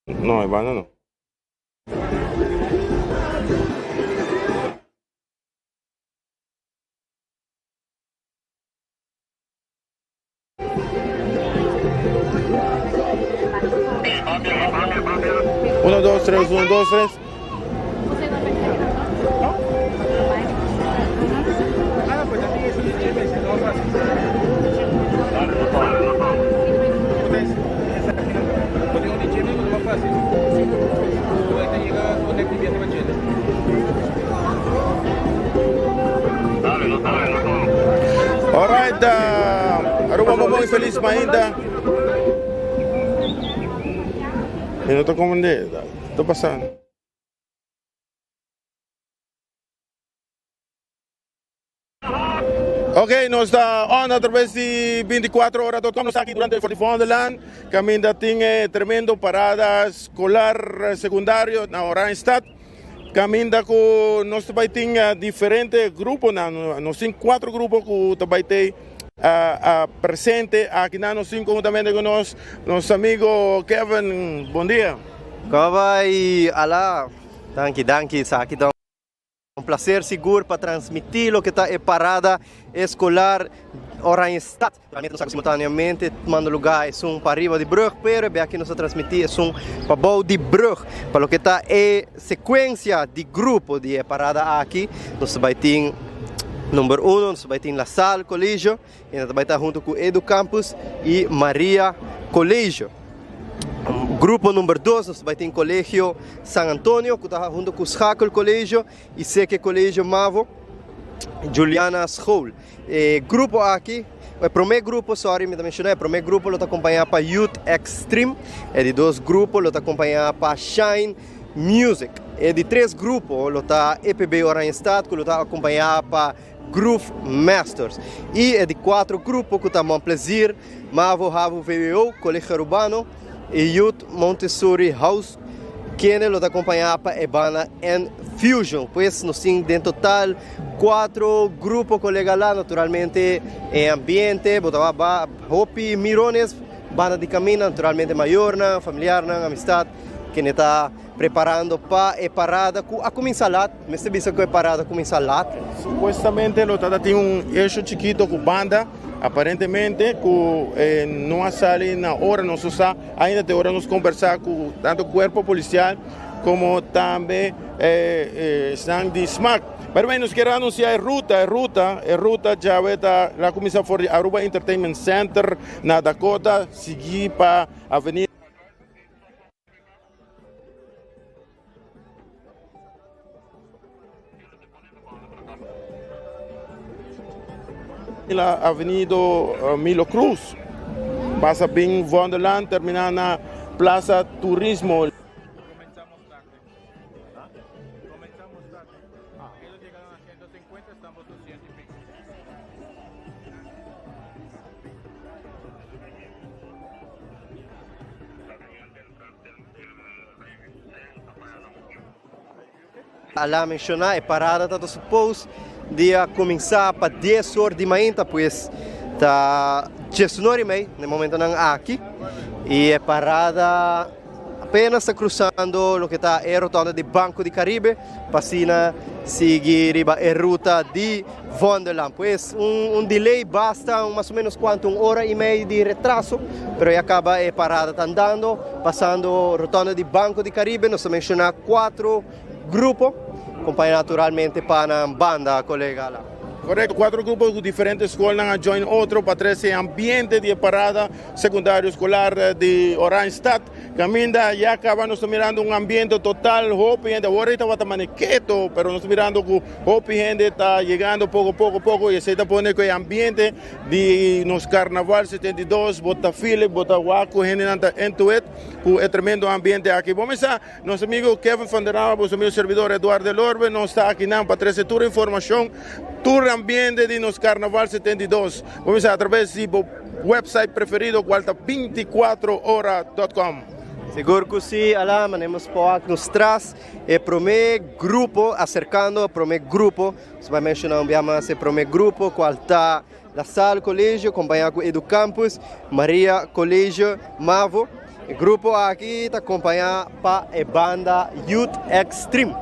No, e banda no. Uno, dos, tres, uno, dos, tres. Alright, uh, Aruba bon y feliz mainta. Mi no ta comprende, ta pasando. Ok, nos ta on a través di 24 hora.com. Nos ta aki durante Forti Vondellaan. Caminda tin e tremendo parada escolar secundario na Oranjestad. Caminda cu nos ta bay tin diferente gruponan. Nos tin cuatro grupo cu ta bay tey presente aki nan. Nos tin conjuntamente cu nos, nos amigo Kevin. Bon dia. Como bay Ala? Danki, danki. Esaki ta un placer sigur pa transmiti loke ta e parada escolar Oranjestad. Realmente nos a simultaneamente tumando lugar esun pa riba di brug, pero e biaha aki nos a transmiti esun pa bou di brug. Pa loke ta e secuencia di grupo di e parada aki, nos ta bay tin number uno, nos ta bay tin La Salle Colegio, y nan ta bay ta hunto cu Edu Campus y Maria Colegio. Grupo number dos, nos ta bay tin Colegio San Antonio, cu ta hunto cu Schakel Colegio y Seke Colegio Mavo, Juliana School. E grupo aki, e prome grupo, sorry, mi ta menciona, e prome grupo lo ta acompaña pa Youth Extreme, e di dos grupo lo ta acompaña pa Shine Music, e di tres grupo lo ta EPB Oranjestad cu lo ta acompaña pa Groove Masters y e di cuatro grupo cu ta Mon Plaisir, Mavo Havo VWO, Colegio Arubano y Youth Montessori House kende lo ta acompaña pa e banda N-Fusion. Pues nos tin den total cuatro grupo colega la, naturalmente e ambiente bo ta ba hopi mirones, banda di caminda, naturalmente mayornan, familiarnan, amistad kende ta preparando pa e parada cu a cuminsa lat. Mester bisa cu e parada cuminsa lat. Supuestamente lo ta tin un issue chikito cu banda, aparentemente cu no a sali na ora, nos no sa ainda te ora nos conversa cu tanto cuerpo policial como tambe esnan di smac. Pero bueno, nos kier anuncia e ruta, e ruta, e ruta djawe ta la cuminsa for di Aruba Entertainment Center na Dakota, sigui pa Avenida. La Avenido Milo Cruz pasa bin Wonderland termina na Plaza Turismo. Ala menciona e parada ta ta suppose di a cuminsa pa dies or di mainta pues ta diesunor y mei na e momentonan aki y e parada apenas ta cruzando loke ta e rotonda di Banco di Caribe pa asina sigui riba e ruta di Vondellaan. Pues un un delay basta un mas o menos cuanto un ora y mei di retraso pero ya caba e parada ta andando pasando rotonda di Banco di Caribe nos ta menciona cuatro grupo acompaña naturalmente pa nan banda colega Alan. Correcto, cuatro grupo cu diferente scolnan a join otro pa trece e ambiente di e parada secundario escolar di Oranjestad. Caminda ya caba nos ta mirando un ambiente total hopi hende awor tabata mane keto pero nos ta mirando cu hopi hende ta yegando poco poco poco y esey ta pone cu e ambiente di nos carnaval 72 bo ta feel it bo ta wak cu hendenan ta into it cu e tremendo ambiente aki. Bo mesa nos amigo Kevin van der Rama boso amigo servidor Eduardo Elorbe nos ta akinan pa trece tur informacion tur ambiente di nos carnaval 72 bo mesa atraves di bo Website preferido cual ta 24 ora dot com. Sigur cu si, Ala, manemos poak nos tras e prome grupo, acercando e prome grupo, nos bai menciona un bia mas e prome grupo cual ta La Salle Colegio compaña cu Edu Campus, Maria Colegio, Mavo. E grupo aki ta acompaña pa e banda Youth Extreme,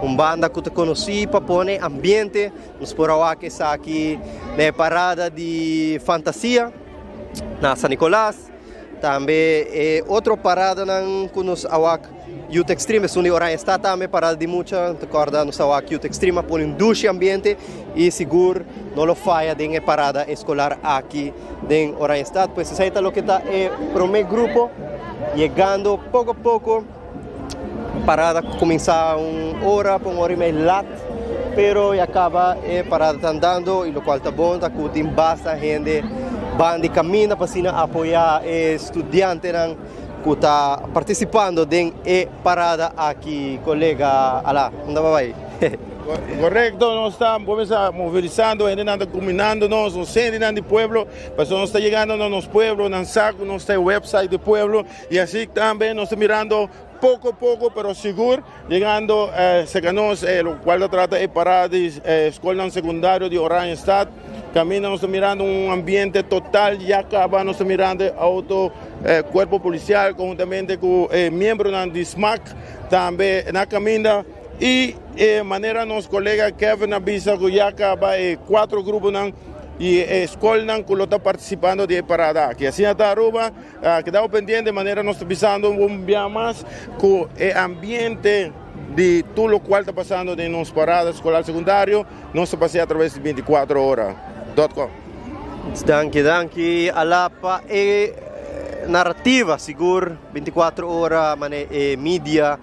un banda cu ta conoci pa pone ambiente. Nos por a wak esaki na e parada di Fantasia na San Nicolas. Tambe e otro paradanan cu nos a wak Youth Extreme, esun di Oranjestad tambe, parada di mucha. Ta corda nos a wak Youth Extreme a pone un dushi ambiente y sigur no lo faya den e parada escolar aki den Oranjestad. Pues esey ta loke ta e prome grupo yegando poco poco. Parada cuminsa un ora pa un ora y mei lat, pero ya caba e parada ta andando y locual ta bon ta cu tin basta hende ban di caminda pa asina apoya e studiantenan cu ta participando den e parada aki. Colega Ala, unda bo bay? Correcto, nos ta cuminsa movilisando, hendenan ta cuminando nos, nos hendenan di pueblo, pasobra nos ta yegando na nos pueblo, nan sa cu nos ta e website di pueblo. Y así tambe nos ta mirando poco poco pero sigur llegando cerca nos lo cual ta trata e parada di scolnan secundario di Oranjestad. Caminda nos ta mirando un ambiente total ya caba nos ta mirando e auto cuerpo policial conhuntamente cu e miembronan di smac tambe na caminda y e manera nos colega Kevin a bisa cu ya caba e cuatro gruponan y e scolnan cu lo ta participando di e parada aki. Asina ta Aruba. Keda bo pendiente manera nos ta bisando un bia mas ku e ambiente di tur lokual ta pasando den nos parada eskolar sekundario nos ta pas'é atraves di 24 ora dot com. Danki danki Ala pa e narrativa sigur 24 ora mane e media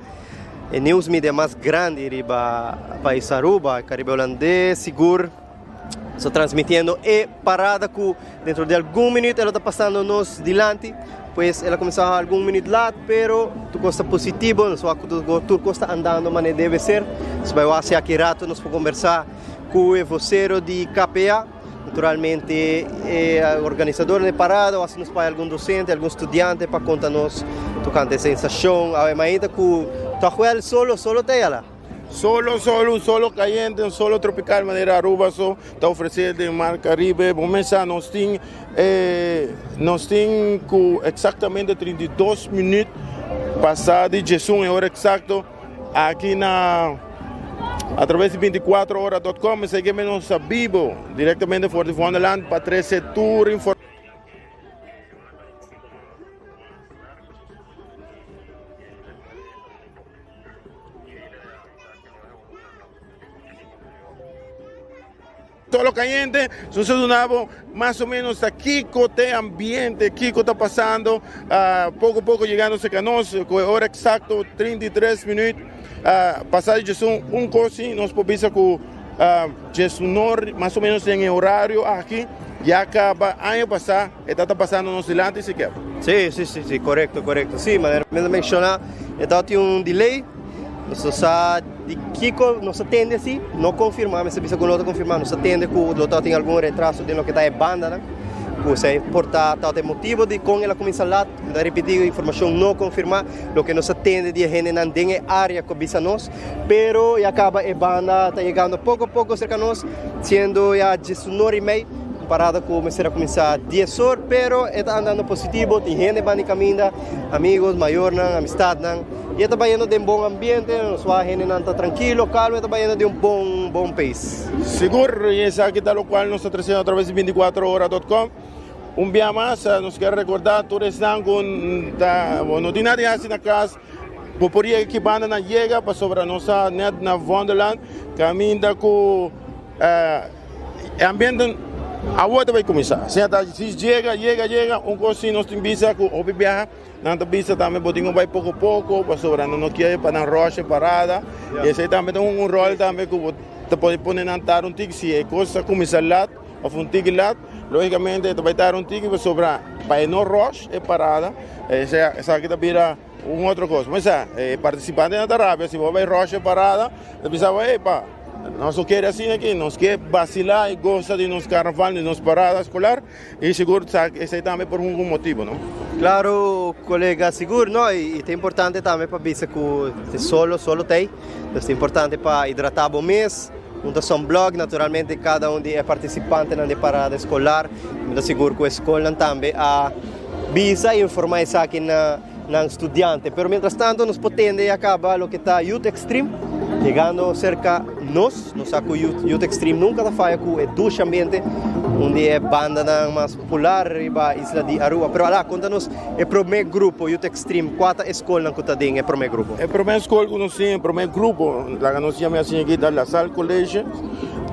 e news media mas grandi riba pais Aruba Caribe Holandes sigur. Nos ta transmitiendo e parada cu dentro di algun minuut ela ta pasando nos dilanti. Pues ela cuminsa algun minuut laat, pero tur cos ta positivo. Nos wak cu tur cos ta andando manera debe ser. Nos bai wak si aki rato nos por conversa cu e vocero di KPA. Naturalmente e organisador di e parada, o si nos paya algun docente, algun studiante pa conta nos tocante e sensacion. Awe mainta cu toch wel solo, solo ta ela. Solo, solo, un solo cayente, un solo tropical manera Aruba so ta ofrece den Mar Caribe. Bo mesa nos tin eh, nos tin cu exactamente 32 minuut pasa di djesun e ora exacto aki na a través di 24ora.com. Esey ke nos ta bibo directamente for di Vondelland pa trece tur informacion. Tolo cayente, nos ta duna bo mas o menos ta kico ta e ambiente, kico ta pasando, poco poco yegando cerca nos, cu e ora exacto 33 minuut pasa di djesun, un cos si nos por bisa cu djesunor mas o menos den e horario aki ya caba aña pasa e ta ta pasando nos dilanti sikier. Si, si, si, si, corecto, corecto. Si, manera mi a menciona, e tabatin un delay. Nos no sa di kiko nos a tende si, no konfirmá, mester bisa ku no ta konfirmá, nos a tende ku lo tabatin algun retraso den loke ta e bandanan, ku esei por ta tabata e motibu di kon el a kuminsá lat. Mi ta ripití, informashon no konfirmá, loke nos a tende di e hendenan den e área ku a bisa nos, pero ya kaba e banda ta yegando poko poko serka nos, siendo ya diesunor i mei. Parada ku mester a kuminsá dies or, pero e ta andando positivo, tin hende banda di kaminda, amigos, mayornan, amistatnan, i e ta bayendo den bon ambiente, nos wak hendenan ta trankilo, kalmo, e ta bayendo den un bon bon pace. Sigur, i esaki ta lokual nos ta tresiendo atraves di bintikuater ora dot com. Un bia mas nos kier rekordá tur esnan ku ta no tin nada di hasi na kas, bo por yega ki banda nan yega pasobra nos ta nèt na Vondelland kaminda ku. E ambiente awor ta bay cuminsa. Asina ta si yega, yega, yega, un cos si nos tin bisa cu hopi biaha nan ta bisa tambe bo tin cu bay poco poco pasobra nan no kier pa nan rush e parada. Y esey tambe ta un rol tambe cu bo ta por pone nan tar un tiki. Si e cos ta cuminsa lat of un tiki lat, logicamente e ta bay tar un tiki pasobra pa e no rush e parada esaki ta bira un otro cos. Mesa e participantenan ta rabia si bo bay rush e parada ta bisa bo epa. Nos no kere asina aki, nos ke basila y goza di nos carnaval, di nos parada escolar y sigur sa esey tambe por un motibo, no? Claro, colega, sigur, no, y ta importante tambe pa bisa cu te solo, solo t'ey, dus ta importante pa hidrata bo mes, hunta sunblock, naturalmente cada un di e participantenan di e parada escolar, mi ta sigur cu e scolnan tambe a bisa y informa esaki na. nan studiante. Pero mientras tanto nos por tende y a caba loke ta Youth Extreme yegando cerca nos. Nos sa cu Youth Extreme nunca ta faya cu e dushi ambiente, un di e bandanan mas popular riba isla di Aruba. Pero ala, conta nos e prome grupo Youth Extreme, cua ta e scolnan cu ta den e prome grupo? E prome scol cu nos tin, e prome grupo, laga nos yama asina aki, ta La Salle College,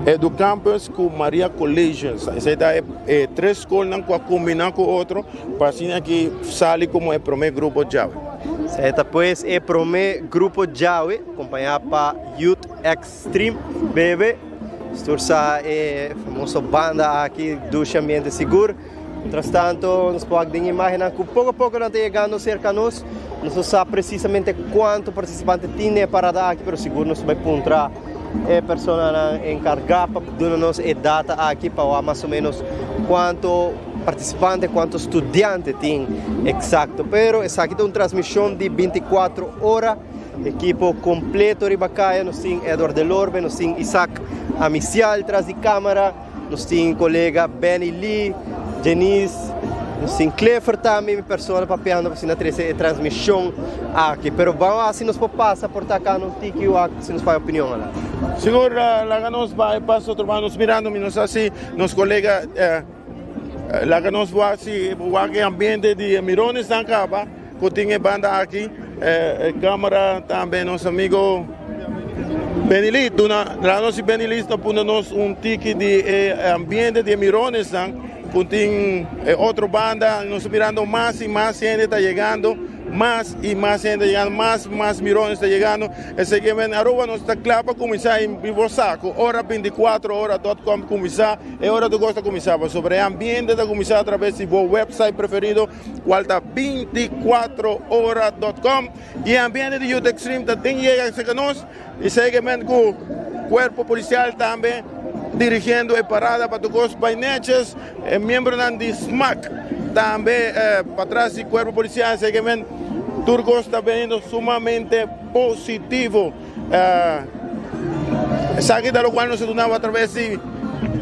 Edu Campus cu Maria College. Esey ta e tres scolnan cu a combina cu otro pa asina aki sali como e prome grupo djawe. Esey ta pues e prome grupo djawe, acompaña pa Youth Extreme Bebe. Tur sa e famoso banda aki, dushi ambiente sigur. Mientras tanto, nos por wak den imagennan cu poco a poco nan ta yegando cerca nos. Nos no sa precisamente cuanto participante tin den e parada aki, pero sigur nos ta bay puntra e personanan encarga pa duna nos e data aki pa wak mas o menos cuanto participante, cuanto studiante tin exacto. Pero esaki ta un transmision di binticuatro ora, ekipo completo riba caya. Nos tin Edward Delorbe, nos tin Isaac Amicial tras di camara. Nos tin colega Benny Lee, Janice, nos tin Clifford tambe, mi persona papiando pa asina trece e transmision aki. Pero ban wak si nos por pasa por ta acá un tiki wak si nos paya opinion ala. Sigur, laga nos bai pasa otro banda, nos mirando mi no sa si nos colega laga nos wak si wak e ambiente di e mirones nan caba cu tin e banda aki. E camara tambe nos amigo Benny Lee duna la nos si Benny Lee ta pone nos un tiki di e ambiente di e mironesnan ku tin e otro banda nos ta mirando mas y mas hende ta yegando mas y mas hende ta yegando mas mas mirones ta yegando esei ke men Aruba nos ta kla pa kuminsá y bo sa ku ora 24 ora dot com kuminsá e ora tur kos ta kuminsá pasobra e ambiente ta kuminsá atraves di bo website preferido cual ta 24ora dot com y ambiente di Youth Extreme ta tin yega cerca nos y segement cu cuerpo policial tambe dirigiendo e parada pa tur cos bay netjes e miembronan di smac tambe patras di cuerpo policial segement tur cos ta beniendo sumamente positivo. Esaki ta locual nos a dunabo atraves di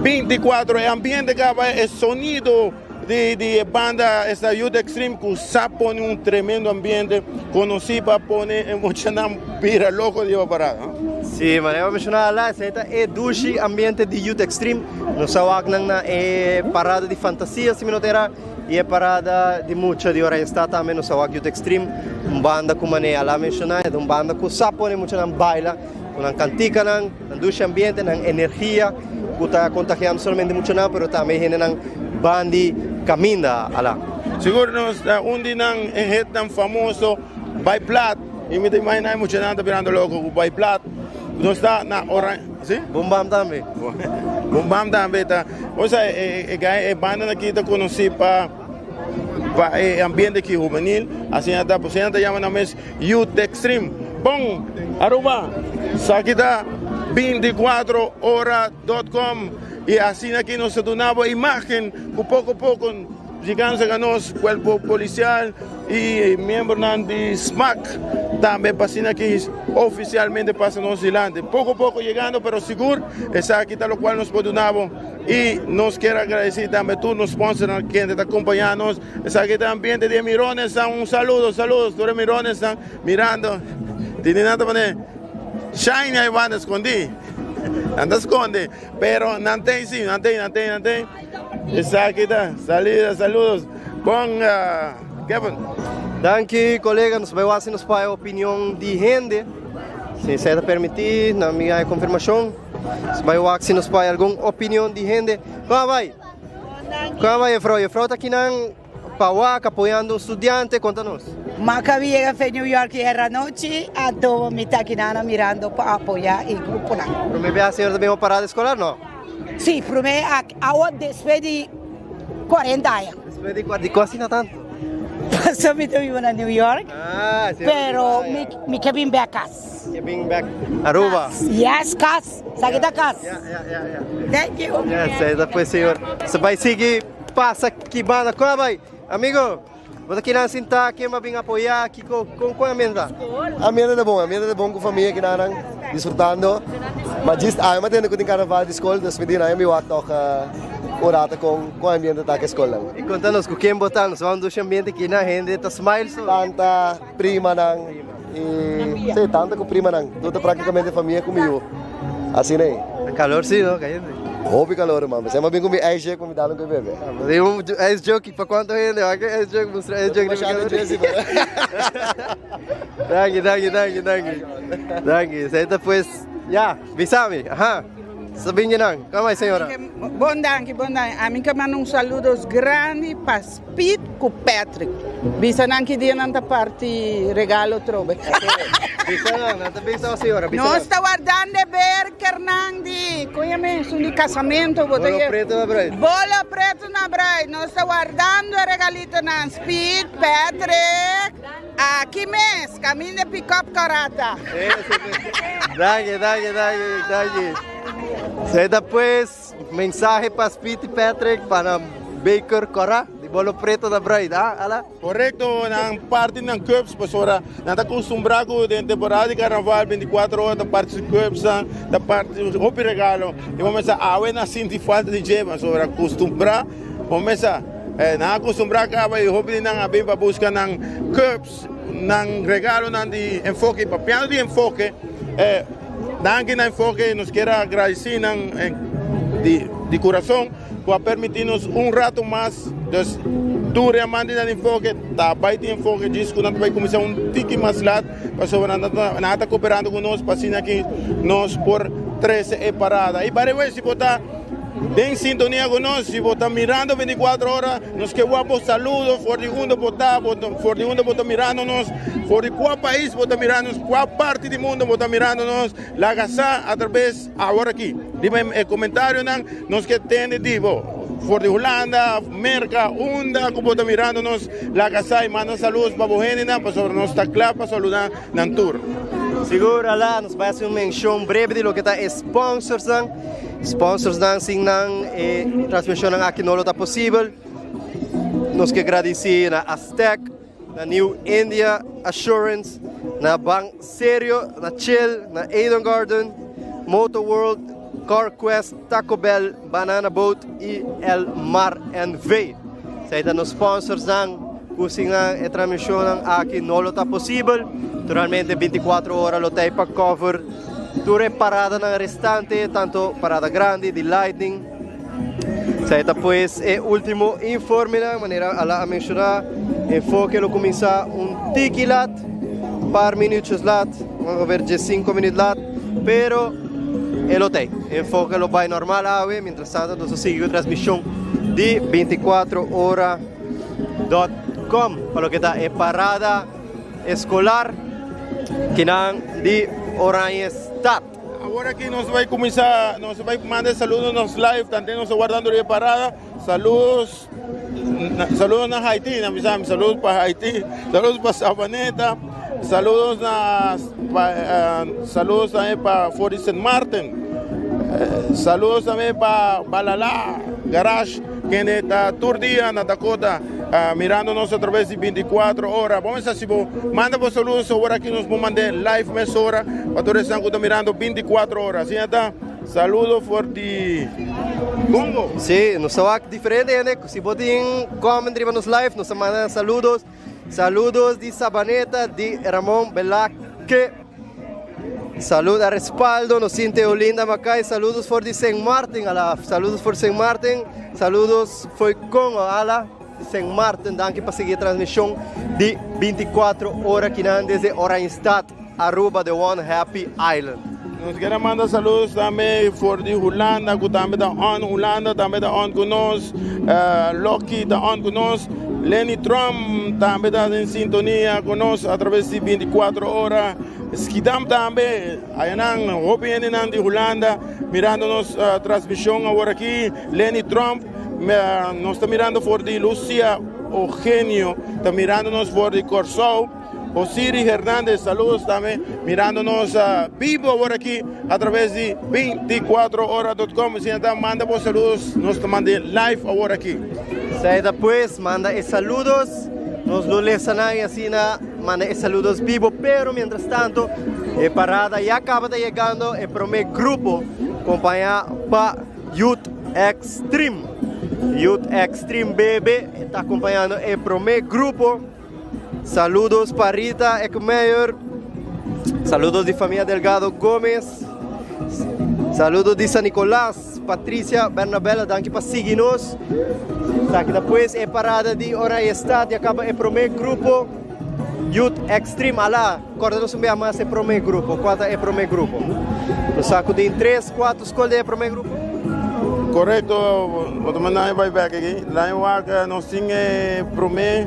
24 e ambiente caba e sonido Di di e banda esta Youth Extreme ku sa pone un tremendo ambiente konosí pa pone e muchanan bira loko di e parada. Sí, manera bo menshoná ala, esei ta e dushi ambiente di Youth Extreme. Nos a wak nan na e parada di fantasia, si mi no ta erá, i e parada di mucha di Oranjestad tambe nos a wak Youth Extreme, un banda ku manera ala menshoná, e ta un banda ku sa pone muchanan baila ku nan kantikanan, Nan dushi ambiente, nan energia ku ta kontagiá no solamente muchanan pero tambe hendenan bandi kaminda alá. Sigur nos ta un di nan e hitnan famoso Bai Plat i mi ta imaginá e muchanan ta birando loko ku Bai Plat. Nos ta na Oran, si? Bum Bam tambe. Bum Bam tambe ta. Osea e e bandanan aki ta konosí pa pa e ambiente aki hubenil, asina ta, asina ta yama nan mes Youth Extreme. Bon, Aruba, esaki ta 24 ora dot com y asina aki nos ta duna bo imagen cu poco poco yegando cerca nos cuerpo policial y miembronan di smac tambe pa asina aki oficialmente pasa nos dilanti. Poco poco yegando pero sigur esaki ta locual nos por duna bo. Y nos kier agradeci tambe tur nos sponsornan kende ta acompaña nos. Esaki ta ambiente di e mironesnan. Un saludo, saludos tur e mironesnan mirando. Tini nan ta pone shiny ahí banda escondi. Nan ta esconde, pero nan ten si, nan ten, nan ten, nan ten. Esaki ta salida, saludos. Bon, Kevin. Danki colega, nos bai wak si nos por haya opinion di hende. Si esei ta permiti, nan mi haya confirmacion. Nos bai wak si nos por haya algun opinion di hende. Kon a bai? Kon a bai jefrou? Jefrou ta kinan pa wak apoyando un studiante. Konta nos. Ma kabi yega fe New York yera anochi, anto mi ta kinan mirando pa apoya e gruponan. Prome biaha señor ta bin un parada eskolar, no? Si, prome awo despues di 40 aña. Despues di cuarenta, dikon asina tanto? Pasobra mi ta biba na New York, Ah, señor ta pero biba mi aya. mi ke bin bek kas. Ke bin bek Aruba. Yes, kas. Esaki ta kas. Ya, ya, ya, ya. Thank you. Yes, ey ta pues señor. Sa bai sigui pasa ki banda. Kon a bai? Amigo, bo ta kinan sinta, ken bo a bin apoya, kiko, kon kon ambiente ta? Ambiente ta bon, ambiente ta bon ku famia kinanan disfrutando. Ma djis awe mi a tende ku tin karnaval di skol, dus mi di nan mi wak tòg. un rato kon kon ambiente ta ku e skolnan. I konta nos ku ken bo ta, nos wou un dushi ambiente aki na hende ta smile so. Tanta, primanan i si tanta ku primanan tur ta praktikamente famia ku mi yu asina ei. Ta kalor si no kayente. Hopi kalor man, p'esei mi a bin ku mi ijs jug pa mi dal un koe bebe. Bo tin un ijs jug pa kuantu hende? Wak e ijs jug mustra ijs jug riba kalor. Danki danki danki danki danki esei ta pues ya bisa mi aha. Sabinje nan, kòm ai señora? Bon danki, bon danki. Ami ke manda un saludos grandi pa Speed ku Patrick. Bisa nan ki dia nan ta parti regalo trobe. Bisa nan, nan ta bisa señora, bisa nan. Nos ta wardando e berkernan di, kon yama esun di casamento? Bo ta Bolo preto na bruid. Bolo preto na bruid. Nos ta wardando e regalitonan. Speed, Patrick. Aki mes, caminda pick-up corata. Danki, danki, danki, danki. Esei ta pues mensahe pa Speedy Patrick pa nan Baker Cora di Bolo Preto na Bruid, ah, ala? Correcto, nan parti nan cups pasobra nan ta acostumbra cu den temporada di carnaval 24 ora ta parti su cups nan, ta parti hopi regalo. Y bo mester awe nan sinti falta di dje pasobra acostumbra, bo mester. Nan a kustumbrá kaba i hopi di nan a bin pa buska nan cups, nan regalonan di Enfoke. I papiando di Enfoke, danki na Enfoke, nos kier a gradisí nan di kurason ku a permití nos un ratu mas. Dus tur e amantenan di Enfoke ta bai tin Enfoke djis ku nan ta bai kuminsá un tiki mas lat pasobra nan ta koperando ku nos pa asina ki nos por trese e parada. I by the way si bo ta. Den sintonia ku nos, si bo ta mirando 24 ora, nos ke wak bo saludo for di unda bo ta, for di unda bo ta mirando nos, for di kua pais bo ta mirando nos, kua parti di mundo bo ta mirando nos, laga sa atrabes awor aki. Riba e komentarionan nos ke tende di bo, for di Hulanda, Merka, unda ku bo ta mirando nos, laga sa i manda saludos pa bo hendenan pasobra nos ta kla pa saluda nan tur. Sigur, ala, nos bai hasi un menshon breve di loke ta e sponsorsnan. Sponsorsnan sin nan e transmisionnan aki no lo ta posibel. Nos ke gradisi na Aztec, na New India Assurance, na Ban Serio, na Chill, na Eden Garden, Motor World, Car Quest, Taco Bell, Banana Boat y El Mar NV. Esei ta nos sponsorsnan ku sin nan e transmisionnan aki no lo ta posibel. Naturalmente 24 ora lo ta ei pa cover Tur e paradanan restante, tanto parada grandi di Lightning. Esei ta pues e ultimo informenan, manera Ala a menciona, Enfoke lo cuminsa un tiki lat, par minuutjes lat, ongeveer diescinco minuut lat, pero e lo t'ey. Enfoke lo bay normal awe, mientras tanto nos lo sigui cu transmision di 24 ora dot com pa loke ta e parada. Escolar kinan di Oranjestad. Awor aki nos ta bai cuminsa, nos ta bai manda e saludo nos live, tanten nos ta wardando riba e parada. Saludos, saludos na Haiti, na bisa mi, saludos pa Haiti, saludos pa Savaneta, saludos na, pa, saludos tambe pa for di Sint Maarten, saludos tambe pa Balala Garage, kende ta tur dia na Dakota. Mirando nos a traves di 24 ora. Bo mester si bo manda bo saludos awor aki nos por mand'é live mesora pa tur esnan ku ta mirando 24 ora. Asina ta, saludo for di Congo. Sí, nos ta wak diferente hende. Si bo tin comment riba nos live, nos ta manda saludos. Saludos di Sabaneta, di Ramon Belake. Salud a respaldo, nos tin Teolinda Macay, saludos for di Sint Maarten, ala, saludos for Sint Maarten, saludos for Congo, ala, Sint Maarten, danki pa sigui e transmision di 24 ora kinan desde Oranjestad, Aruba, the one happy island. Nos kier a manda saludos tambe for di Hulanda ku tambe ta on, Hulanda tambe ta on ku nos, Loki ta on ku nos. Lenny Trump tambe ta den sintonia ku nos a traves di 24 ora. Schiedam tambe, ayanan hopi hendenan di Hulanda mirando nos transmision awor aki. Lenny Trump, nos ta mirando for di Lucia Eugenio ta mirando nos for di Kòrsou. Osiri Hernandez, saludos tambe mirando nos bibo awor aki a traves di 24 ora dot com. Si ta manda bo saludos, nos ta manda live awor aki. Saida pues, manda e saludos, nos lo lesa nan y asina manda e saludos bibo, pero mientras tanto e parada ya caba ta yegando e prome grupo compaña pa Youth Extreme. Youth Extreme BB ta acompañando e prome grupo. Saludos pa Rita Eckmeyer. Saludos di familia Delgado Gomez. Saludos di San Nicolas, Patricia Bernabella, danki pa sigui nos. Esaki ta pues e parada di Oranjestad, ya caba e prome grupo Youth Extreme. Ala, corda nos un bia mas e prome grupo. Cua ta e prome grupo? Nos sa cu tin tres, cuatro scol den e prome grupo. Correcto, bo ta manda mi bay bek aki. Laña wak nos tin e prome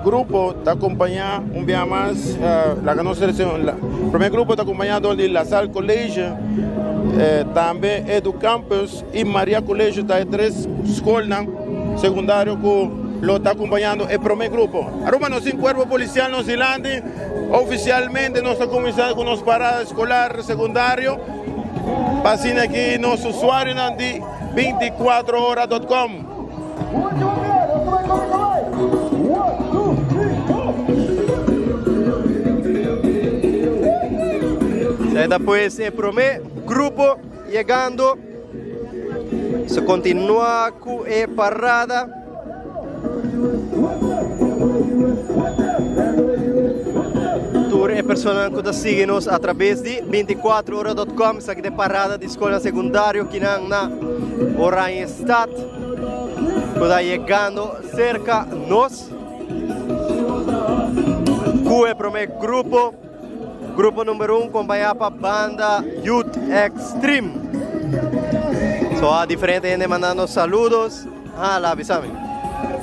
grupo ta acompaña un bia mas, laga nos selecciona. Prome grupo ta acompaña dor di La Salle College, tambe Edu Campus y Maria College ta e tres scolnan secundario cu lo ta acompañando e prome grupo. Aruba nos tin cuerpo policial nos dilanti, oficialmente nos ta cuminsa cu nos parada escolar secundario. Pa asina aki nos usuarionan di 24 hora com. Esei ta pues e prome grupo yegando. Se continua cu e parada. Tur e personanan cu ta sigui nos a traves di 24ora.com esaki ta e parada di scolnan secundario kinan na Oranjestad cu ta yegando cerca nos cu e prome grupo. Grupo number un compaña pa banda Youth Extreme. So a diferente hende mandando saludos. Ah, la avisame.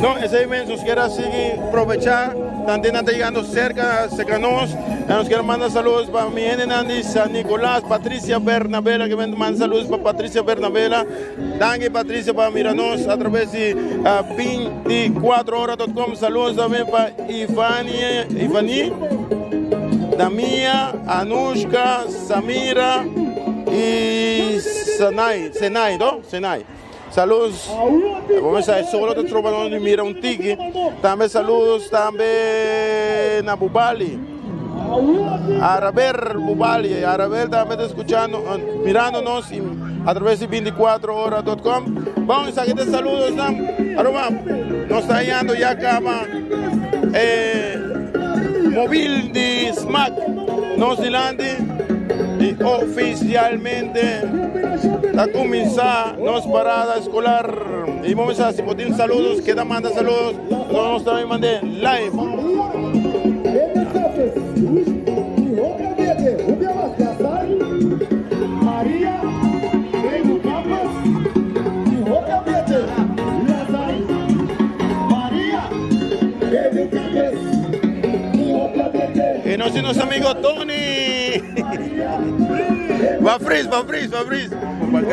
No, esey mes nos kier a sigui probecha tante nan ta yegando cerca cerca nos. Nos kier manda saludos pa mi hendenan di San Nicolas, Patricia Bernabela ke manda saludos pa Patricia Bernabela. Danki Patricia pa mira nos a traves di 24 hora dot com. Saludos tambe pa Ivanie, Ivanie, Damia, Anushka, Samira y Sanai, Senai, no? Senai. Saludos. Vamos a solo te tropa no mira un tiki. Tambe saludos tambe na Bubali. Araber Bubali, Araber tambe ta escuchando, mirándonos y a través de 24hora.com. Bon, esaki ta saludos nan. Aruba, nos ta hallando ya cama eh, mobil di Smack nos dilanti y oficialmente ta cuminsa nos parada escolar. Y vamos a si por tin saludos, queda manda saludos, nos también mande live. Y nos nos amigo Tony. Va fris, va fris, va fris.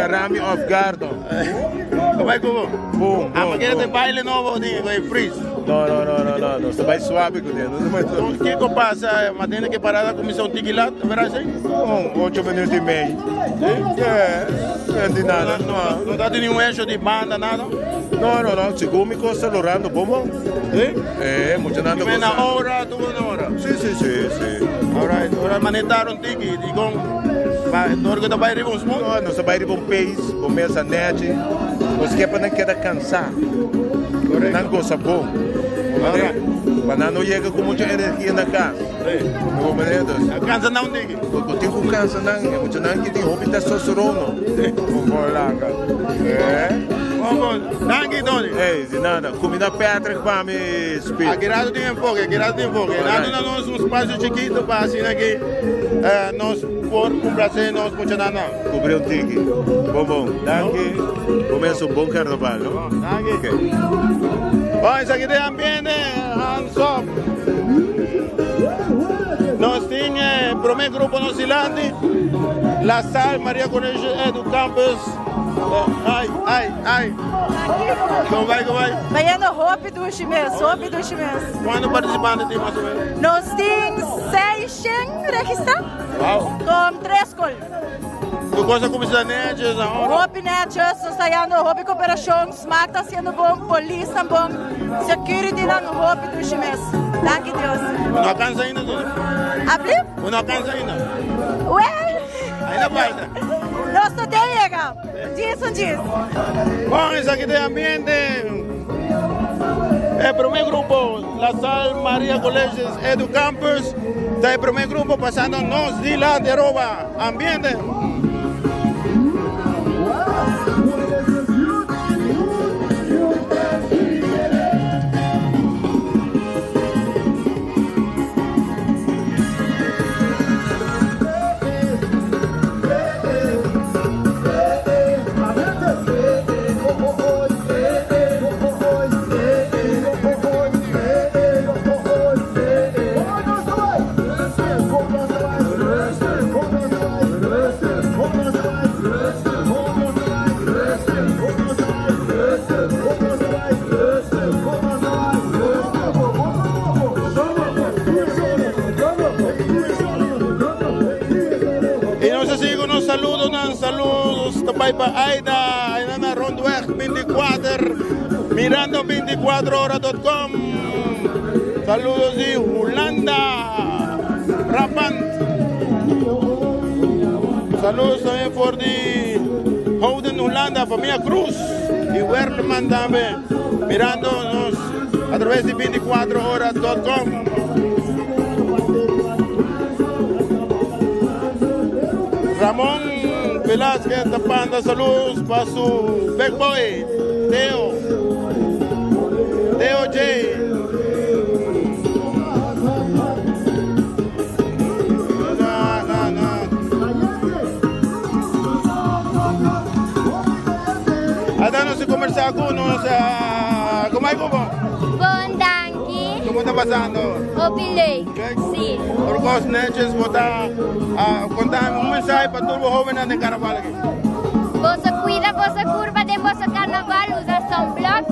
Rami off guard. Como como? Boom, Ah, boom, porque te boom. baile nobo di fris. No, no, no, no, no, nos ta bai suave cu ne, nos ta bai suave. Kico pasa? Ma tene ke parada cuminsa un tiki lat, verdad si? Un ocho minuut y mei. Si? Eh, no di nada. No, no ta tene un hecho di banda, nada? No, no, no, segun mi cos ta lorando bon bon. Si? Eh, muchanan ta Mena gozando. ora, tuvo una ora. Si, si, si, si. Alright, ora manetar un tiki, di con, pa, door cu ta bai riba un smooth? No, nos ta bai riba un pace, bo mesa nechi, nos ke pa nan keda cansa. Nan goza bon. Mane, pa nan no yega cu mucho energia na cas. Bo mane, dus. A cansa nan un tiki. Bo tin cu cansa nan, e mucha nan ki tin hopi testosterona. Bo laga. Eh. Bon, bon. Danki, Tony. Ey, di nada. Cuminda Patrick pa mi, Speed. Aki rato tin enfoke, aki rato tin enfoke. Nan duna nos un espacio chikito pa asina ki nos por complace nos muchanan nan. Cubri un tiki. Bon bon. Danki. Bo mes un bon carnaval, no? Danki. Ok. Bon, esaki ta e ambiente, hands up. Nos tin e prome grupo nos dilanti, La Salle Maria Cornelis Edu Campus. Ai, ai, ai. Como bai, como bai? Bayendo hopi dushi mes, hopi dushi mes. Cuanto participante tin mas o menos? Nos tin 600 registra. Wow. Con tres skol. Tur cos a cuminsa netjes ahora? Hopi netjes, nos ta hallando hopi cooperacion, Smaak ta haciendo bon, polis tan bon, security nan hopi dushi mes. Danki Dios. Bo no a cansa ainda, Tony? Abli? Bo no a cansa ainda? Well. Ainda falta. Nos ta den yega. Djis un djis. Bon, esaki ta e ambiente. E prome grupo, La Salle Maria Colleges Edu Campus, ta e prome grupo pasando nos dilanti Aruba. Ambiente. Y nos a sigui cu nos saludonan, saludos ta bay pa Aida, Aida na Rondweg 24, mirando 24hora.com. Saludos di Hulanda, Brabant. Saludos también for di Houten, Hulanda, familia Cruz y Werleman tambe, mirando nos a través di 24hora.com. Ramon Velázquez ta manda saludos pa su big boy, Teo. Teo J. No, no, no. Ada nos a conversa cu nos. ah, Como ay como? Bon, danki. Como ta pasando? Hopi leuk. Si. Por cos netjes bo ta ah, conta un mensahe pa tur bo hobennan den carnaval aki. Boso cuida boso curpa den boso carnaval, usa sunblock,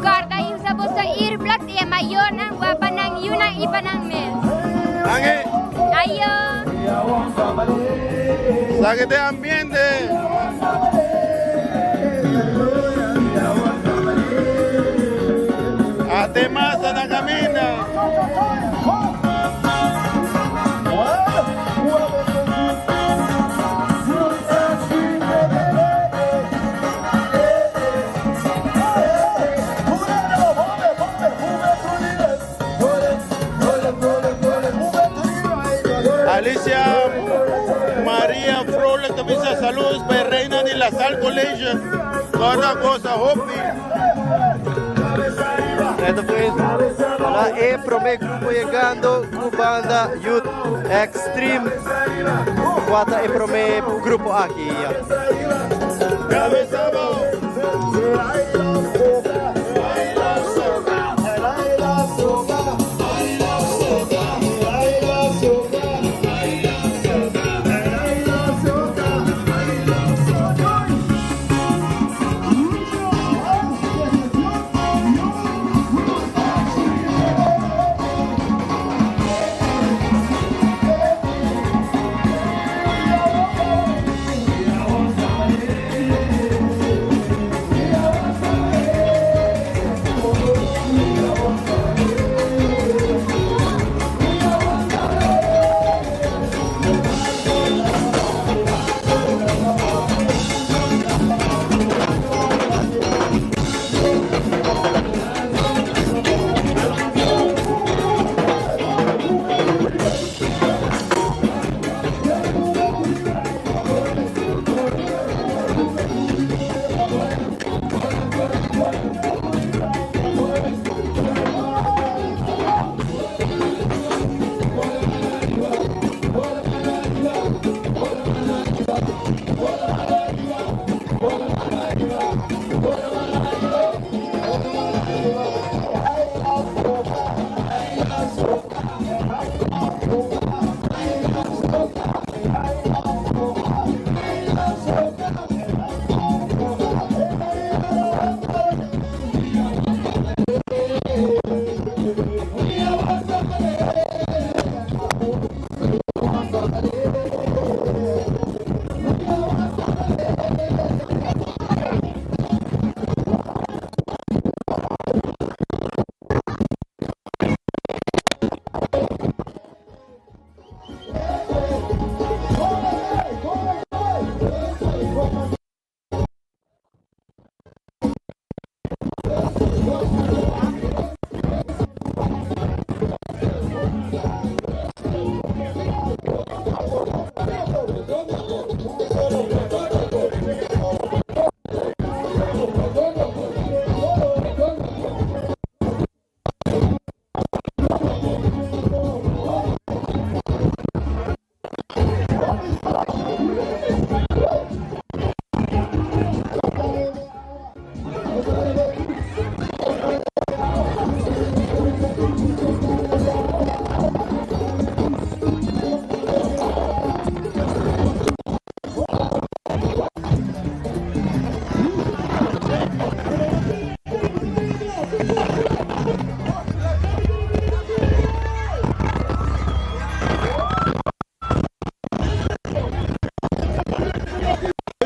corda y usa boso earplugs y e mayornan wak pa nan yunan y pa nan mes. Danki. Ayo. Sa ke ambiente. Ate masa na camina. Alicia Maria Frolijk ta bisa saludos pa e reina di La Salle College. Toda cosa hopi. Eto pues, hola, e prome grupo yegando cu banda Youth Extreme. Cua ta e prome grupo aki? Cabeza abajo.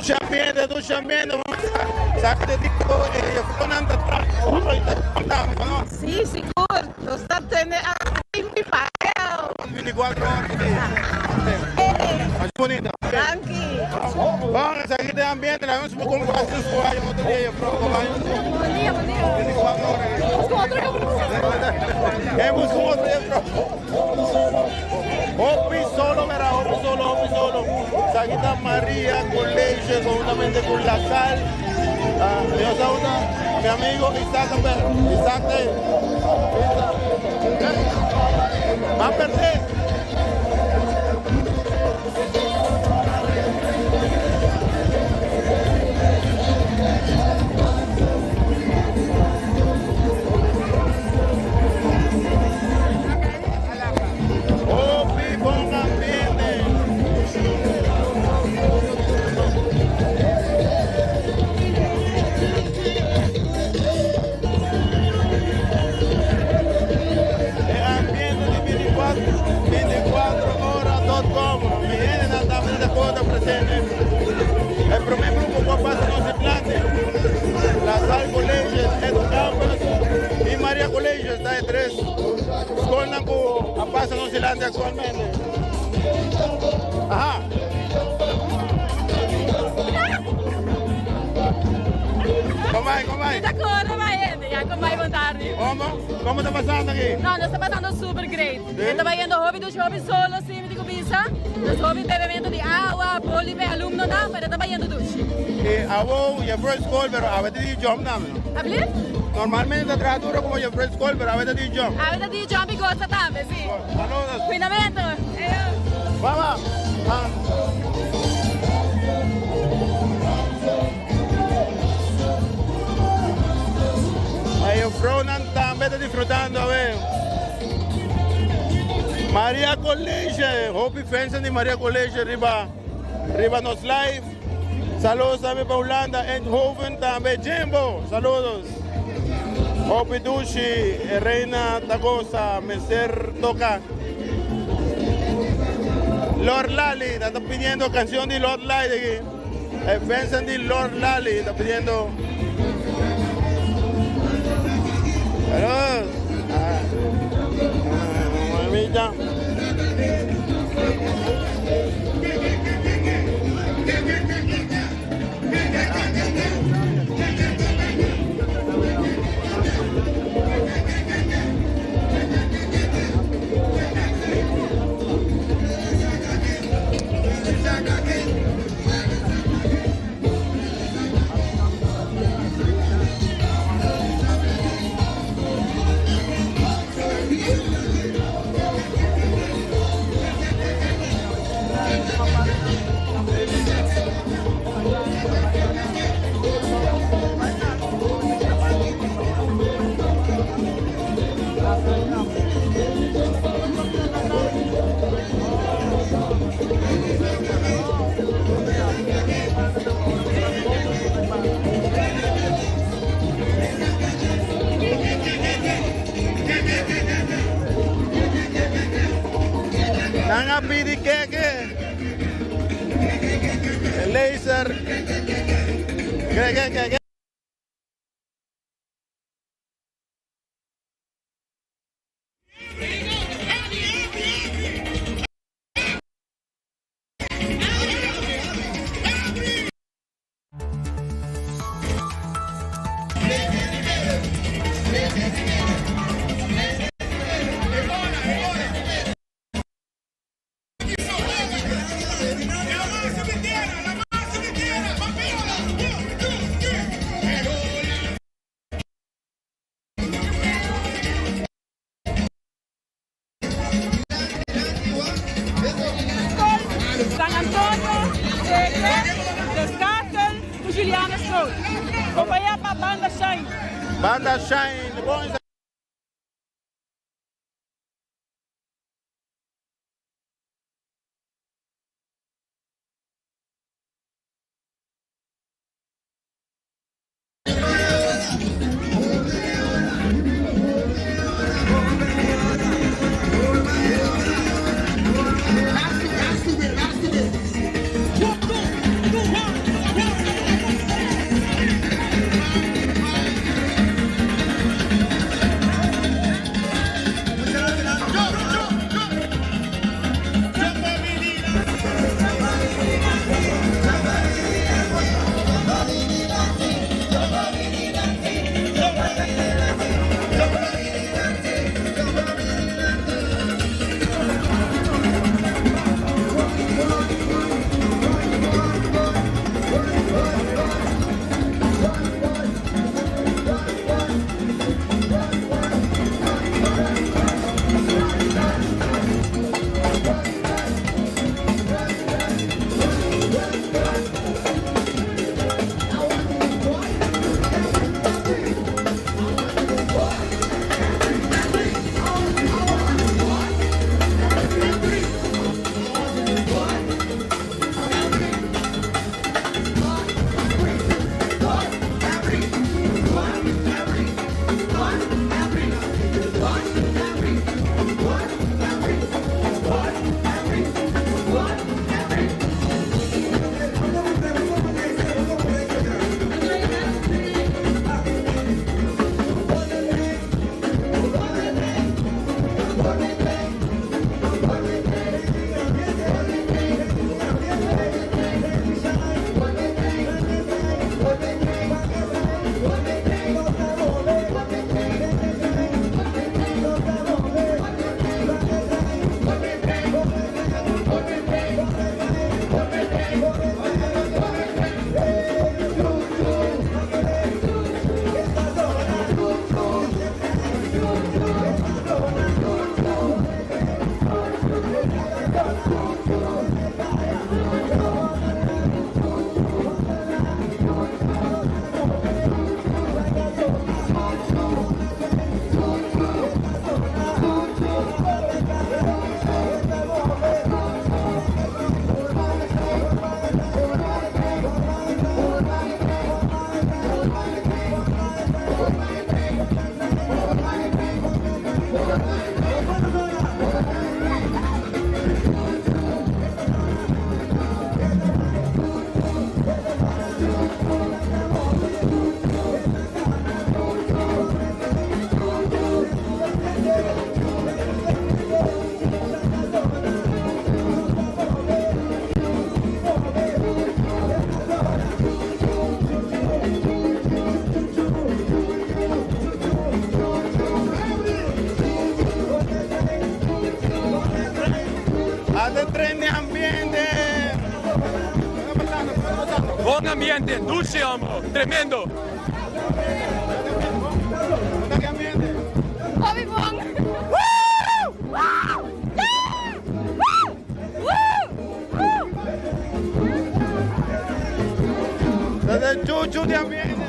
Dushi ambiente, dushi ambiente. Sa ku di ku e flonan ta traha oro i ta konta, no? Sí, sigur. Nos ta tene a limpi pael. 24 ora di dia. Masha bunita. Danki. Bon, esaki ta e ambiente. Laga nos comparti nos cu hay otro dia, juffrouw. Bon dia, bon dia. 24 ora. Busca otro juffrouw. Eh, busca otro juffrouw. Hopi solo, mira, hopi solo, hopi solo. Esaki ta Maria College conjuntamente cu La Salle. Ah, yo saluda mi amigo Isaac tambe. Isaac ta ahí. Isaac. Va a perder. Hopi bon ambiente. E ambiente di 24, 24 ora.com. Mi hendenan tambe ta por presente. E prome grupo cu a pasa nos dilanti, La Salle College, Edu Campus y Maria College ta e tres scolnan cu a pasa nos dilanti actualmente. Aha. Con bai, con bai? Ta corre bai hende, ya con bai bon tardi. Como? Como ta pasando aki? No, nos ta pasando super great. Sí? Ta bayendo hopi dushi hopi solo, si mi di cu bisa. Nos hopi bebemento di awa, poli pe alumnonan, pero ta bayendo dushi. E awo je first school, pero awe ta di jump tambe, no? Alblieft? Normalmente ta traha duro como je first school, pero awe ta di jump. Awe ta di jump y goza tambe, si. Saludos. Cuidamento. Eyo. Vamos. Ah. E juffrouwnan tambe ta disfrutando awe. Maria College, hopi fans di Maria College riba riba nos live. Saludos tambe pa Hulanda, Eindhoven tambe, Jimbo, saludos. Hopi dushi, Reina ta goza, mester toca. Lord Lali, ta pidiendo canción di Lord Lali aki. E fans di Lord Lali ta pidiendo. Saludos. Ah, ah, mamita. Nan a pidi keke. Laser. Ke ke ke ke. San Antonio, Secre, De Schakel ku Juliana Stroot. Compañía pa Banda Shine. Banda Shine, bon. Ate tren di ambiente. Bon ambiente, dushi hombo, tremendo. Hopi bon. Ate chuchu di ambiente.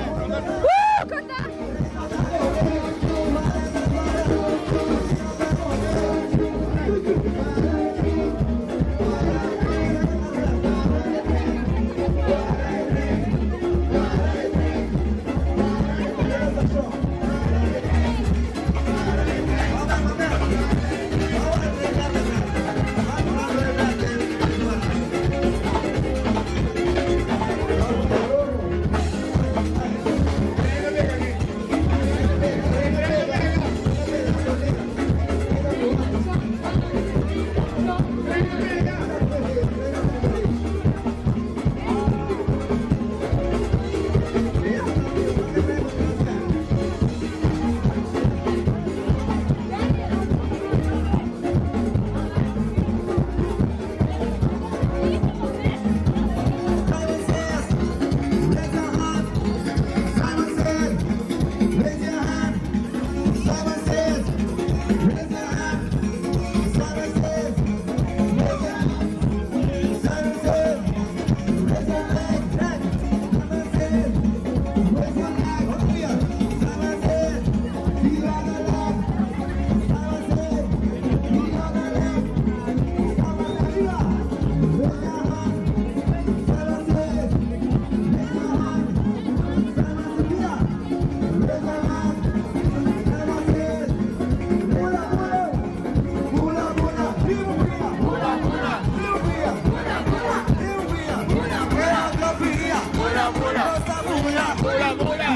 Bula, bula.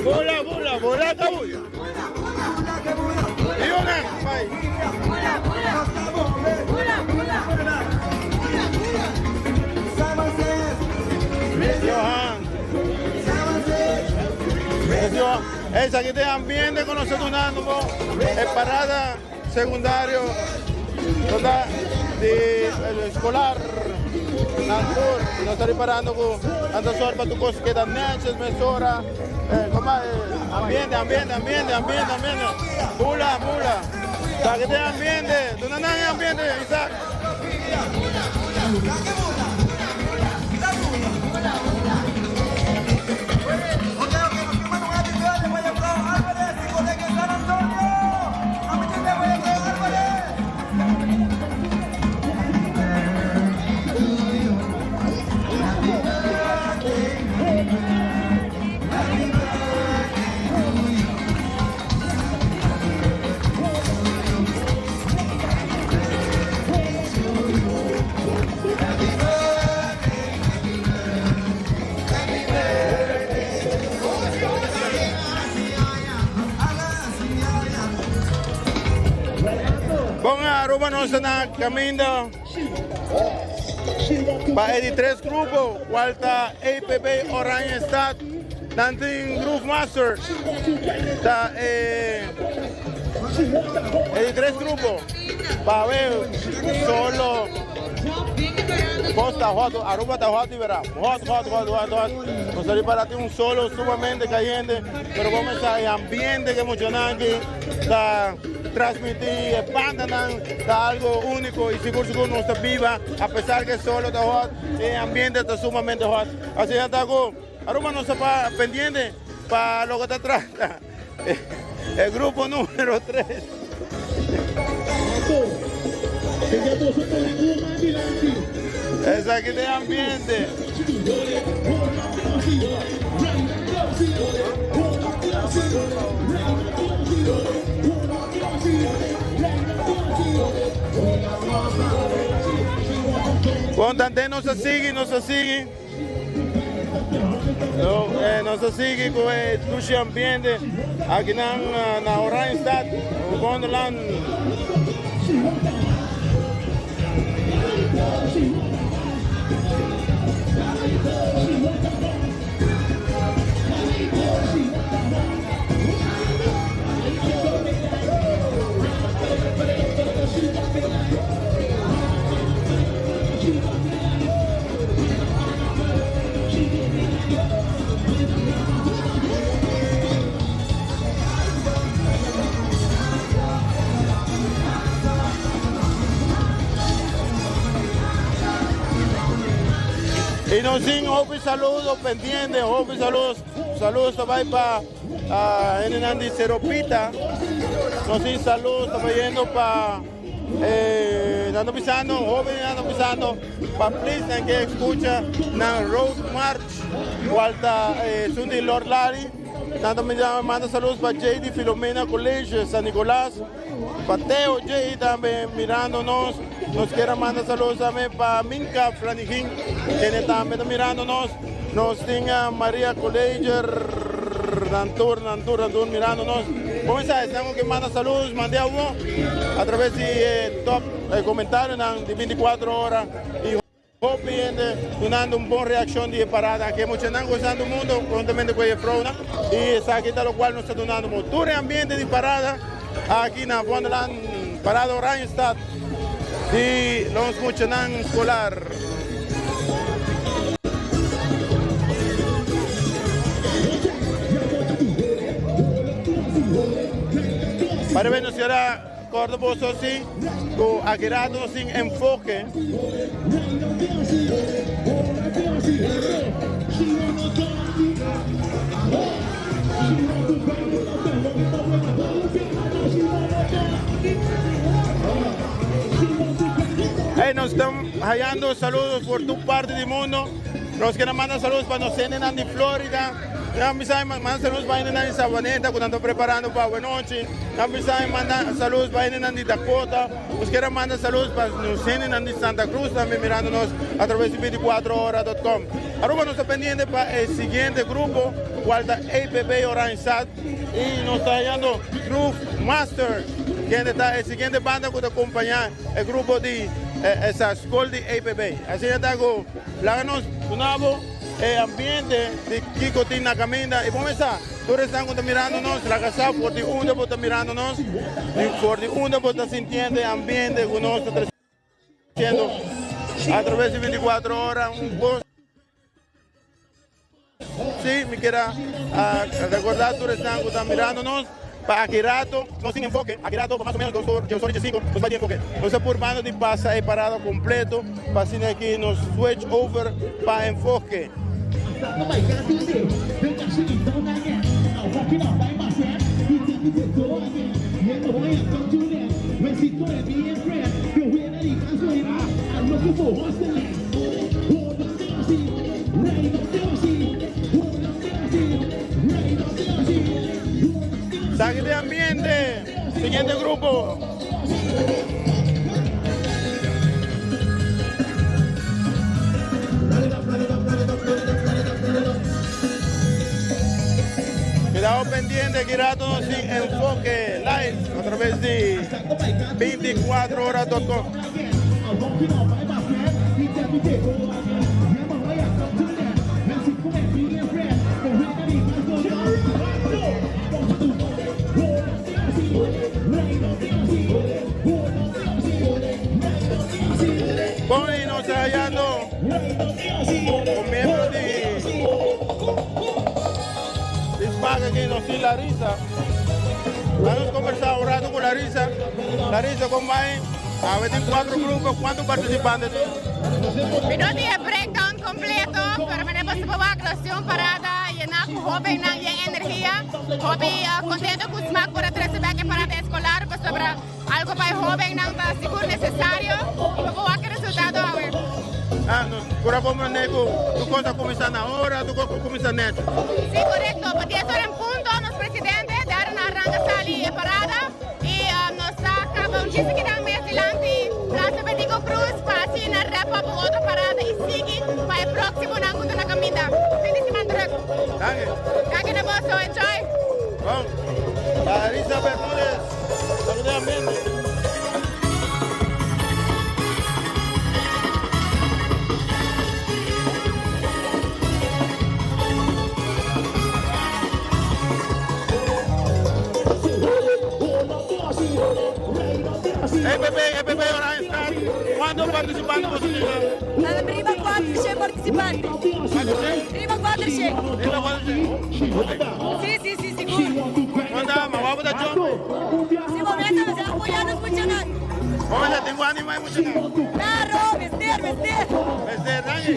Bula, bula, bula, kabuya. Y una, bye. Johan. Johan. Esa aquí te ambiente con nosotros po. Es parada secundario total de escolar. Nantur, no está reparando con anda sorba tu cosa que dan neches, mesora. Como, ambiente, ambiente, ambiente, ambiente, ambiente. Bula, bula. Sa que te ambiente. Tu no ambiente, Isaac. Bon Aruba nos ta na caminda pa e di tres grupo cual ta APB Oranjestad. Nan tin Groove Master ta e e di tres grupo pa ver solo Cos ta hot, Aruba ta hot di verdad. Hot, hot, hot, hot, hot. Nos ta para tin un solo sumamente cayente, pero bo mester e ambiente que muchanan aki ta transmiti, e bandanan ta algo unico y sigur sigur nos ta biba, a pesar que e solo ta hot, e ambiente ta sumamente hot. Asina ta cu Aruba nos ta pa pendiente pa loke ta trata e grupo numero tres. Esaki ta e ambiente. Bon, tante nos a sigui, nos a sigui. No, eh, nos a sigui ku e dushi ambiente aki nan eh, na Oranjestad, Wonderland. Y nos tin hopi saludo pendiente, hopi saludos, saludos ta bay pa ah, hendenan di Seropita. Nos tin saludos ta bayendo pa eh, nan ta bisando, hobennan ta bisando pa please nan ke escucha nan Road March, cual ta eh, esun di Lord Larry. Nan ta manda saludos pa JD Filomena College San Nicolas. Pa Teo J tambe mirando nos. Nos kier a manda saludos tambe pa Minka Flanigin, kende tambe ta mirando nos. Nos tin Maria Colleger, nan tur, nan tur, nan tur mirando nos. Bon mensahe, esnan ku ke manda saludos, mande awor a traves di e top comentarionan di 24 ora. Y Hopi hende dunando un bon reaccion di e parada aki. E muchanan gozando mundo conhuntamente cu e juffrouwnan y esaki ta locual nos ta dunando bo tur e ambiente di parada aki na Wonderland Parada Oranjestad di nos muchanan scolar. Para nos cera. Corda boso si cu aki rato nos tin enfoke. Hey, nos ta hayando saludos por tur parti di mundo. Nos kier a manda saludos pa nos hendenan di Florida. Nan bisa manda saludos pa hendenan di Savaneta cu nan ta preparando pa awenochi. Nan bisa manda saludos pa hendenan di Dakota. Nos kier a manda saludos pa nos hendenan di Santa Cruz tambe mirando nos a traves di 24 hora dot com. Aruba nos ta pendiente pa e siguiente grupo cual ta APB Oranjestad y nos ta hallando Groove Master kende ta e siguiente banda cu ta acompaña e grupo di esa school di APB. Asina ta cu laga nos duna bo e ambiente di kico tin na caminda y bo mesa tur esnan cu ta mirando nos laga sa for di unda bo ta mirando nos y for di unda bo ta sintiendo e ambiente cu nos ta treciendo a traves di 24 ora un cos si mi kier a recorda tur esnan cu ta mirando nos. Pa aki rato nos tin enfoke, aki rato pa mas o menos dos or, djes or i djesinku nos bai di enfoke. Nos ta purbando di pasa e parada completo pa asina aki nos switch over pa enfoke. Saque de ambiente. Siguiente grupo. Quedado pendiente aquí rato sin enfoque live a través de 24horas.com. Bon, y nos está hallando con miembros de de SPAC aquí, nos sin Larisa. Vamos a conversar un rato con Larisa. Larisa, ¿cómo va? A ver, cuatro grupos, ¿cuántos participantes tiene? Mi no tin e breakdown completo, pero mi por wak nos parada llena cu hobennan y energia. Hopi contento cu SMAC por a trece bek e parada escolar pasobra algo pa e hobennan ta sigur necesario y bo por wak e resultado awe. Ah, no, por a comprende cu tur cos a cuminsa na ora, tur cos a cuminsa net. Si, corecto. Pa 10 ora en punto nos presidente Darren a arranca sali e parada y nos a caba un chiste kidan mes dilanti. Step up un otro parada y sigui pa e proximonan cu ta na caminda. Fin di siman druk. Danki. Danki na boso. Enjoy. Bon. Larissa Bermudez, saluda e ambiente. EPP, EPP Oranjestad, cuanto participante boso tin? Riba 400 participante. Riba 400. Riba 400. Si, si, si, sigur. Conta, ma wou ta jump? Si, momento nos a apoya nos muchanan. Momento, tin ánimo e muchanan? Claro, mester, mester. Mester, danki.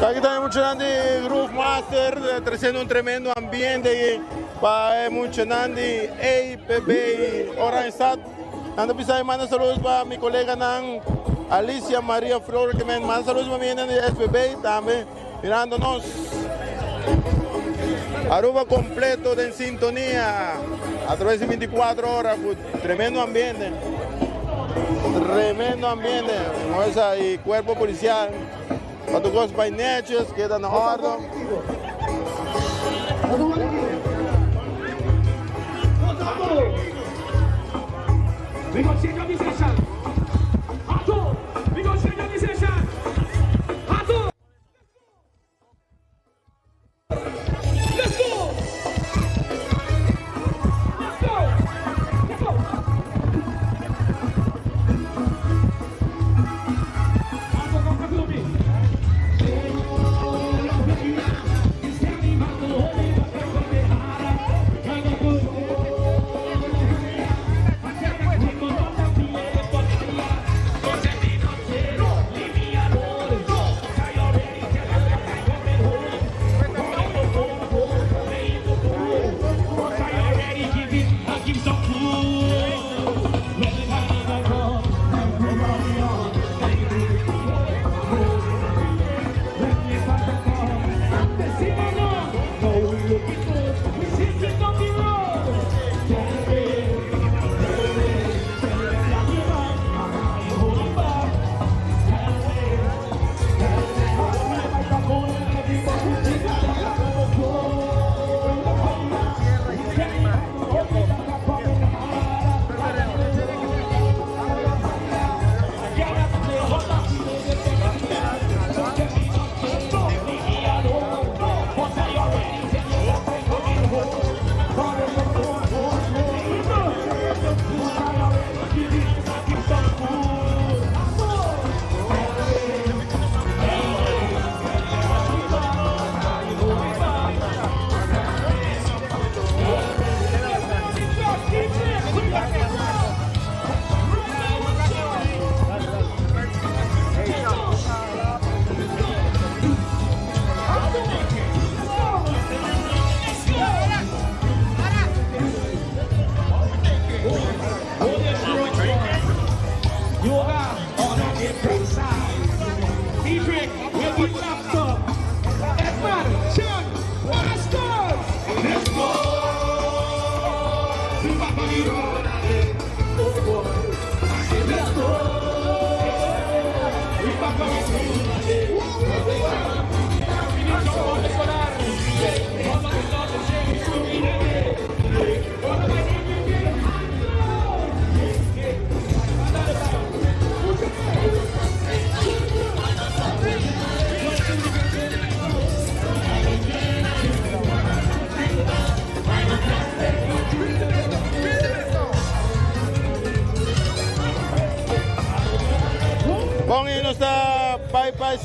Aki tambe muchanan di Groove Master treciendo un tremendo ambiente aki pa e muchanan di APB Oranjestad. Nan ta bisa manda saludos pa mi coleganan Alicia Maria Flor que men manda saludos pa mi hendenan di SPB tambe mirando nos. Aruba completo den sintonia a través di 24 ora cu tremendo ambiente. Tremendo ambiente. Como y cuerpo policial. Pa tur cos bay netjes, keda na orde.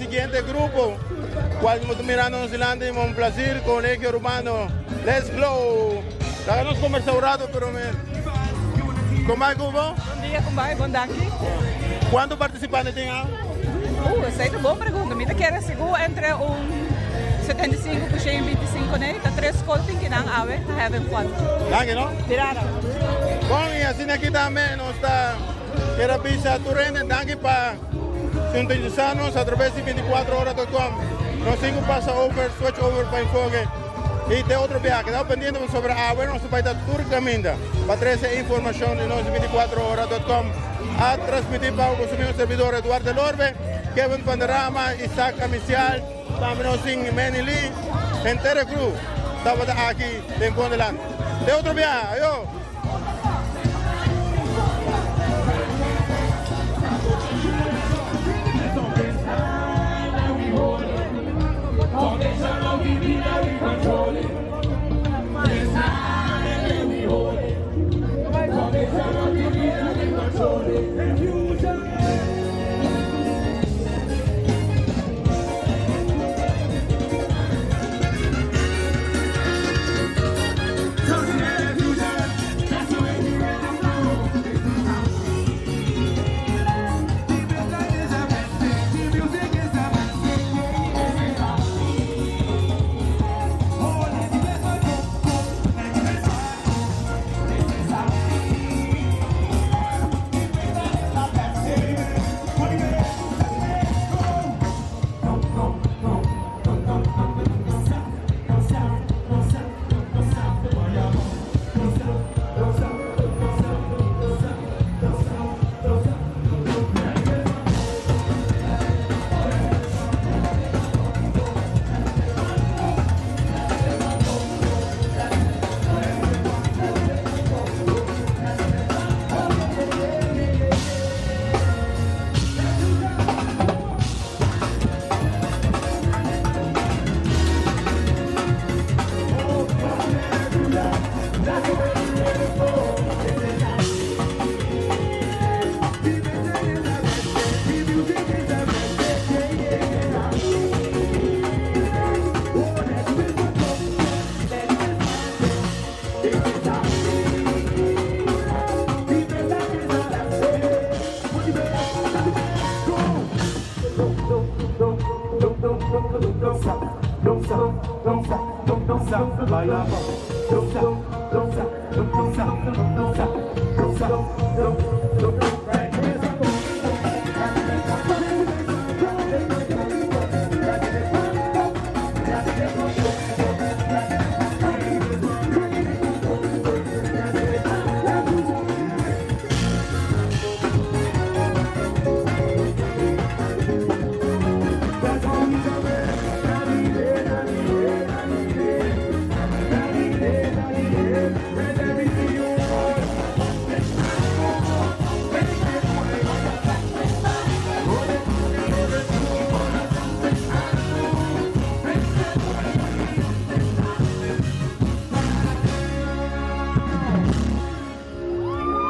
siguiente grupo, cual nos ta mirando nos dilanti, un placer, Colegio Urbano. Let's go! Laga nos conversa un rato, pero me... Con bai cu bo? Bon dia, con bai, bon danki. Cuanto participante tin a? Esey ta bon pregunta. Mi ta kere sigur entre un 75 cu 125 ne. Ta tres scol tin kinan awe ta having fun. Danki no. Di nada. Bon, y asina aki tambe nos ta kere bisa tur hende danki pa sintonisa nos a traves di 24ora.com. Nos tin cu pasa over, switch over pa Enfoke y te otro biaha. Keda pendiente pasobra awe nos ta bay ta tur caminda pa trece informacion di nos 24ora.com. A transmiti pa boso mismo servidor Eduardo Lorbe, Kevin van der Rama, Isaac Amicial, tambe nos tin Manny Lee, henter e crew tabata aki den Wonderland. Te otro biaha, ayo!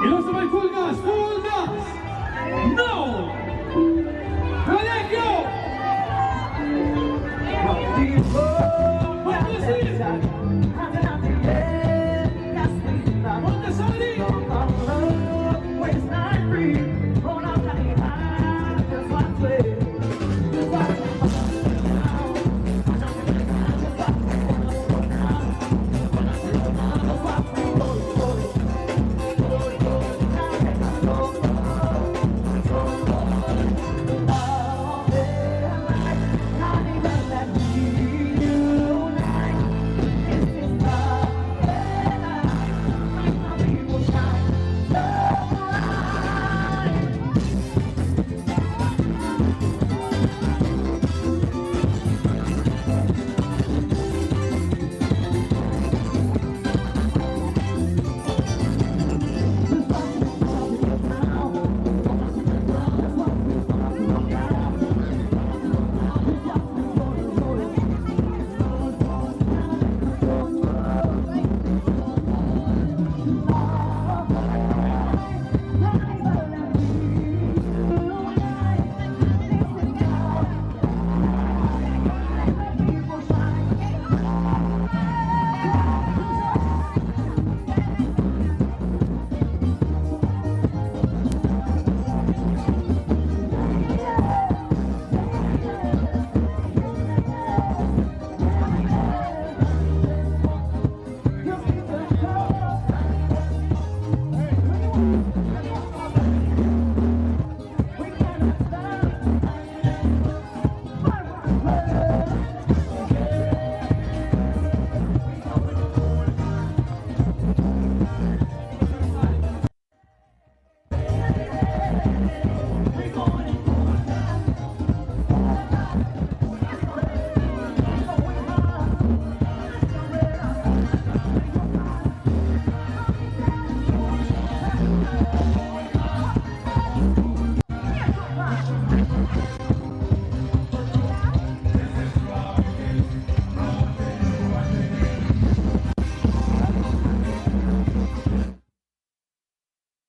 Y nos ta bay full gas, full gas! No! Colegio! Montessori!